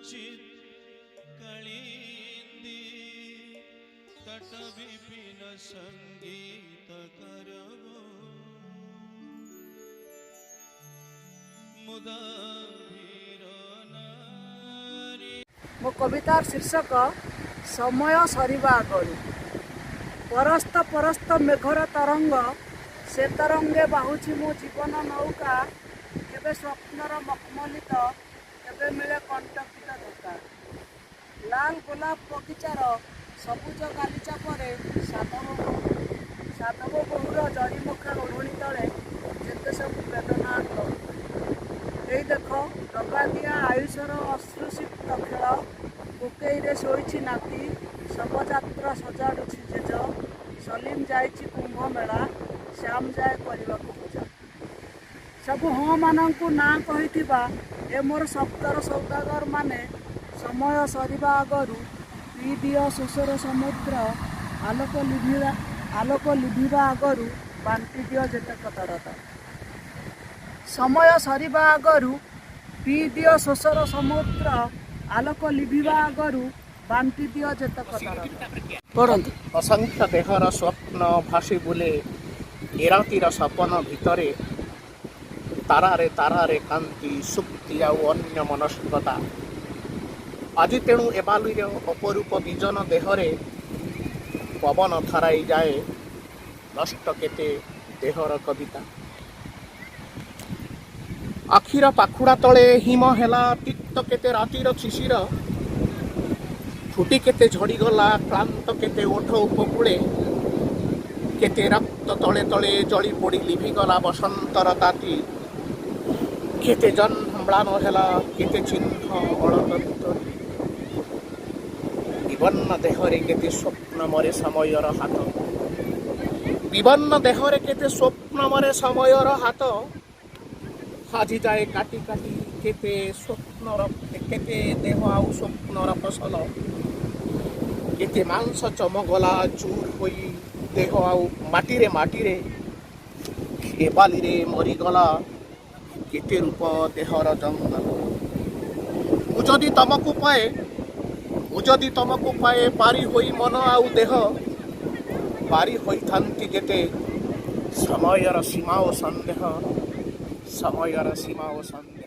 ଚିତ୍ କାଳିନ୍ଦୀ ତଟ ବିପିନ ସଙ୍ଗୀତ କରବ ମୁଦା ଭୀର ନାରୀ। ମୋ କବିତାର ଶୀର୍ଷକ ସମୟ ସରିବା ଆଗରୁ। ପରସ୍ତ ପରସ୍ତ ମେଘର ତରଙ୍ଗ, ସେ ତରଙ୍ଗେ ବାହୁଛି ମୋ ଜୀବନ ନୌକା। କେବେ ସ୍ୱପ୍ନର ମଖମଲି ତ କେବେ ମିଳେ କଣ୍ଟକିତ ଧୋକା। ଲାଲ ଗୋଲାପ ବଗିଚାର ସବୁଜ ଗାଲିଚା ପରେ ସାଧବ ବୋହୂର ଜରିମଖା ଓଢ଼ଣୀ ତଳେ ଯେତେ ସବୁ ବେଦନା। ଏଇ ଦେଖ ଡଗାଦିଆ ଆୟୁଷର ଅଶ୍ରୁସିକ୍ତ ଖେଳ। କୋକେଇରେ ଶୋଇଛି ନାତି, ଶବଯାତ୍ରା ସଜାଡୁଛି ଜେଜ। ସଲିମ ଯାଇଛି କୁମ୍ଭ ମେଳା, ଶ୍ୟାମ ଯାଏ କରିବାକୁ ପୂଜା। ସବୁ ହଁ ମାନଙ୍କୁ ନା କହିଥିବା ଏ ମୋର ଶବ୍ଦର ସୌଦାଗର ମାନେ, ସମୟ ସରିବା ଆଗରୁ ପିଇ ଦିଅ ଶୋଷର ସମୁଦ୍ର। ଆଲୋକ ଲିଭିବା ଆଗରୁ ବାଣ୍ଟି ଦିଅ ଯେତେକ ଦରଦ। ସମୟ ସରିବା ଆଗରୁ ପିଇ ଦିଅ ଶୋଷର ସମୁଦ୍ର। ଆଲୋକ ଲିଭିବା ଆଗରୁ ବାଣ୍ଟି ଦିଅ ଯେତେକ ଦରଦ। ପଢ଼ନ୍ତୁ। ଅସଂଖ୍ୟ ଦେହର ସ୍ୱପ୍ନ ଭାସି ବୁଲେ ଏ ରାତିର ସପନ ଭିତରେ। ତାରାରେ ତାରାରେ କାନ୍ତି, ସୁପ୍ତି ଆଉ ଅନ୍ୟ ମନସ୍କତା। ଆଜି ତେଣୁ ଏ ବାଲିର ଅପରୂପ ବିଜନ ଦେହରେ ପବନ ଥରାଇ ଯାଏ ନଷ୍ଟ କେତେ ଦେହର କବିତା। ଆଖିର ପାଖୁଡ଼ା ତଳେ ହିମ ହେଲା ତିକ୍ତ କେତେ ରାତିର ଶିଶିର। ଫୁଟି କେତେ ଝଡ଼ିଗଲା କ୍ଳାନ୍ତ କେତେ ଓଠ ଉପକୂଳେ। କେତେ ରକ୍ତ ତଳେ ତଳେ ଜଳି ପୋଡ଼ି ଲିଭିଗଲା ବସନ୍ତର ତାତି। କେତେ ଜହ୍ନ ମ୍ଳାନ ହେଲା କେତେ ଚିହ୍ନ ଅଳକ ଭିତରେ। ବିବର୍ଣ୍ଣ ଦେହରେ କେତେ ସ୍ୱପ୍ନ ମରେ ସମୟର ହାତ। ବିବର୍ଣ୍ଣ ଦେହରେ କେତେ ସ୍ୱପ୍ନ ମରେ ସମୟର ହାତ। ଆଜି ଯାଏ କାଟି କାଟି କେତେ ସ୍ୱପ୍ନର, କେତେ ଦେହ ଆଉ ସ୍ୱପ୍ନର ଫସଲ। କେତେ ମାଂସ ଚମଗଲା ଚୁର ହୋଇ ଦେହ ଆଉ ମାଟିରେ ମାଟିରେ। ଏ ବାଲିରେ ମରିଗଲା କେତେ ରୂପ ଦେହର ଜଙ୍ଗଲ। ମୁଁ ଯଦି ତମକୁ ପାଏ, ମୁଁ ଯଦି ତମକୁ ପାଏ, ପାରି ହୋଇ ମନ ଆଉ ଦେହ, ପାରି ହୋଇଥାନ୍ତି ଯେତେ ସମୟର ସୀମା ଓ ସନ୍ଦେହ, ସମୟର ସୀମା ଓ ସନ୍ଦେହ।